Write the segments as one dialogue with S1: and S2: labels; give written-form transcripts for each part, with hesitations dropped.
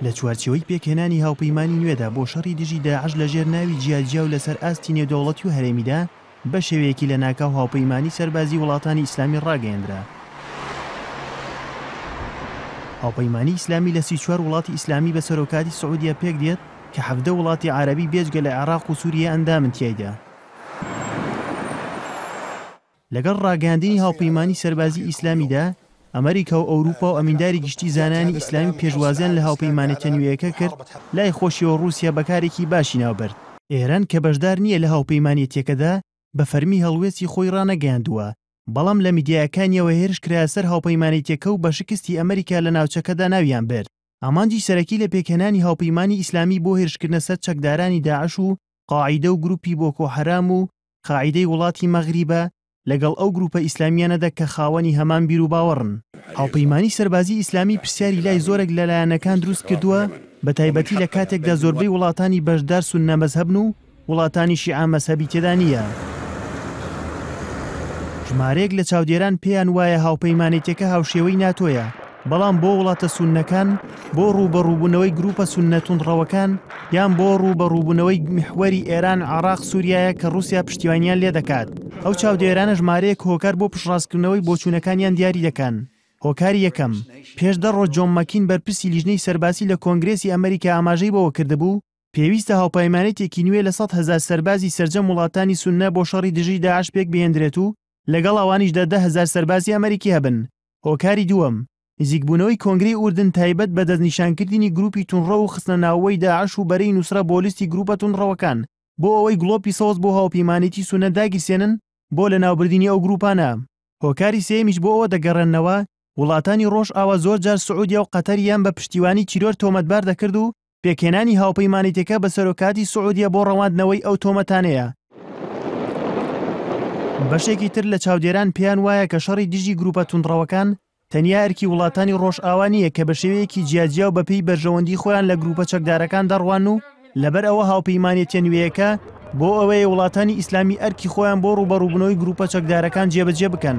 S1: لە چوارچێوەی پێکهێنانی هاوپەیمانی نوێدا بۆ شەڕی دژی داعش لە ژێر ناوی جیاجیا و لەسەر ئاستی نێودەوڵەتی و هەرێمیدا، بە شێوەیەکی لەناکاو هاوپەیمانی سەربازی وڵاتانی ئیسلامی ڕاگەیەندرا. هاوپەیمانی ئیسلامی لە 34 وڵاتی ئیسلامی بە سەرۆکاتی سعودیە پێکدێت کە 17 وڵاتی عەرەبی بێجگە لە عێراق و سوریە ئەندامن تیایدا. لەگەڵ ڕاگەیاندنی هاوپەیمانی سەربازی ئیسلامیدا، ئەمریکا و ئەوروپا و ئەمینداری گشتی زانایانی ئیسلامی پێشوازیان لە هاوپەیمانێتیە نوێیەکە کرد، لای خۆشیەوە ڕووسیا بە کارێکی باشی ناوبرد. ئێران کە بەشدار نییە لە هاوپەیمانێتیەکەدا، بە فەرمی هەڵوێستی خۆی ڕانەگەیاندووە، بەڵام لە میدیایەکانیەوە هێرش کرایە سەر هاوپەیمانێتیەکە و بە شکستی ئەمریکا لە ناوچەکەدا ناویان برد. ئامانجی سەرەکی لە پێکهێنانی هاوپەیمانی ئیسلامی بۆ هێرشکردنە سەر چەکدارانی داعش و قاعیدە و گروپی بۆکۆ حەرام و قاعیدەی وڵاتی مەغریبە لەگەڵ ئەو گروپە ئیسلامیانەدا کە خاوەنی هەمان بیروباوەڕن. هاوپەیمانی سەربازی ئیسلامی پرسیاری لای زۆرێک لە لایەنەکان دروست کردووە، بەتایبەتی لە کاتێکدا زۆربەی وڵاتانی بەشدار سوننە مەزهەبن و وڵاتانی شیعە مەزهەبی تێدا نییە. ژمارەیەک لە چاودێران پێیان وایە هاوپەیمانێتیەکە هاوشێوەی ناتۆیە، بەڵام بۆ وڵاتە سوننەکان بۆ ڕووبەڕووبوونەوەی گروپە سوننە توندڕەوەکان یان بۆ ڕووبەڕووبوونەوەی میحوەری ئێران عێراق سوریایە کە ڕووسیا پشتیوانیان لێدەکات. ئەو چاودێرانە ژمارەیەک هۆکار بۆ پشتڕاستکردنەوەی بۆچوونەکانیان دیاری دەکەن. هۆکاری یەکەم، پێش 10 ڕۆژ جۆن مەکین بەرپرسی لیژنەی سەربازی لە کۆنگرێسی ئەمریکا ئاماژەی بەوە کردبوو، پێویستە هاوپەیمانێتێکی نوێ لە 100,000 سەربازی سەرجەم وڵاتانی سوننە بۆ شەڕی دژی داعش پێکبهێندرێت و لەگەڵ ئەوانیشدا 10,000 سەربازی ئەمریکی هەبن. هۆکاری دووەم، نزیکبوونەوەی کۆنگرەی ئوردن تایبەت بە دەستنیشانکردنی گروپی توندڕەو و خستنەناوەوەی داعش و بەرەی نوسرە بۆ لیستی گروپە توندڕەوەکان، بۆ ئەوەی گڵۆپی سەوز بۆ هاوپەیمانێتی سوننە داگیرسێنن بۆ لەناوبردنی ئەو گروپانە. هۆکاری سێیەمیش بۆ ئەوە دەگەڕێننەوە، وڵاتانی ڕۆژئاوا زۆرجار سعودیا و قەتەریان بە پشتیوانی تیرۆر تۆمەتبار دەکرد و پێکهێنانی هاوپەیمانێتیەکە بە سەرۆکایەتی سعودیە بۆ ڕەواندنەوەی ئەو تۆمەتانەیە. بەشێکی تر لە چاودێران پێیان وایە کە شەڕی دژی گروپە توندڕەوەکان تەنیا ئەرکی وڵاتانی ڕۆژئاوا نییە کە بە شێوەیەکی جیاجیا و بەپێی بەرژەوەندی خۆیان لە گروپە چەکدارەکان دەڕوان و لەبەر ئەوە هاوپەیمانێتیە نوێیەکە بۆ ئەوەیە وڵاتانی ئیسلامی ئەرکی خۆیان بۆ ڕووبەڕووبوونەوەی گروپە چەکدارەکان جێبەجێ بکەن.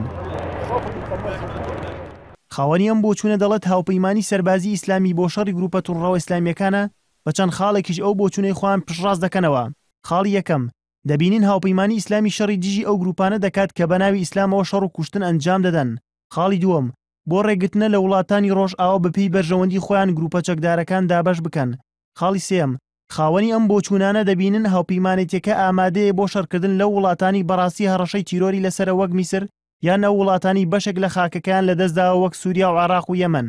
S1: خاوەنی ئەم بۆچوونە دەڵێت هاوپەیمانی سەربازی ئیسلامی بۆ شەڕی گروپە توندڕەوە ئیسلامییەکانە، بە چەند خاڵێکیش ئەو بۆچوونەی خۆیان پشتڕاست دەکەنەوە. خاڵی یەکەم، دەبینین هاوپەیمانی ئیسلامی شەڕی دژی ئەو گروپانە دەکات کە بەناوی ئیسلامەوە شەڕ و کوشتن ئەنجام دەدەن. خاڵی دووەم، بۆ ڕێگرتنە لە وڵاتانی ڕۆژئاوا بەپێی بەرژەوەندی خۆیان گروپە چەکدارەکان دابەش بکەن. خاڵی سێیەم، خاوەنی ئەم بۆچوونانە دەبینن هاوپەیمانێتیەکە ئامادەیە بۆ شەڕکردن لەو وڵاتانەی بەڕاستی هەڕەشەی تیرۆری لەسەرە وەک میسر یان ئەو وڵاتانەی بەشێک لە خاکەکەیان لەدەستداوە وەک سوریا و عێراق و یەمەن.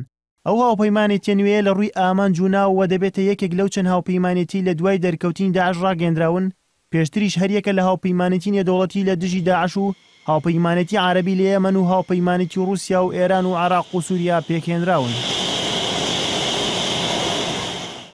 S1: ئەو هاوپەیمانێتیە نوێیە لە ڕووی ئامانج و ناوەوە دەبێتە یەکێک لەو چەند هاوپەیمانێتیەی لە دوای دەرکەوتنی داعش ڕاگەیەندراون، پێشتریش هەریەکە لە هاوپەیمانێتی نێودەوڵەتی لە دژی داعش و هاوپەیمانێتی عەرەبی لە یەمەن و هاوپەیمانێتی ڕووسیا و ئێران و عێراق و سوریا پێکهێنراون.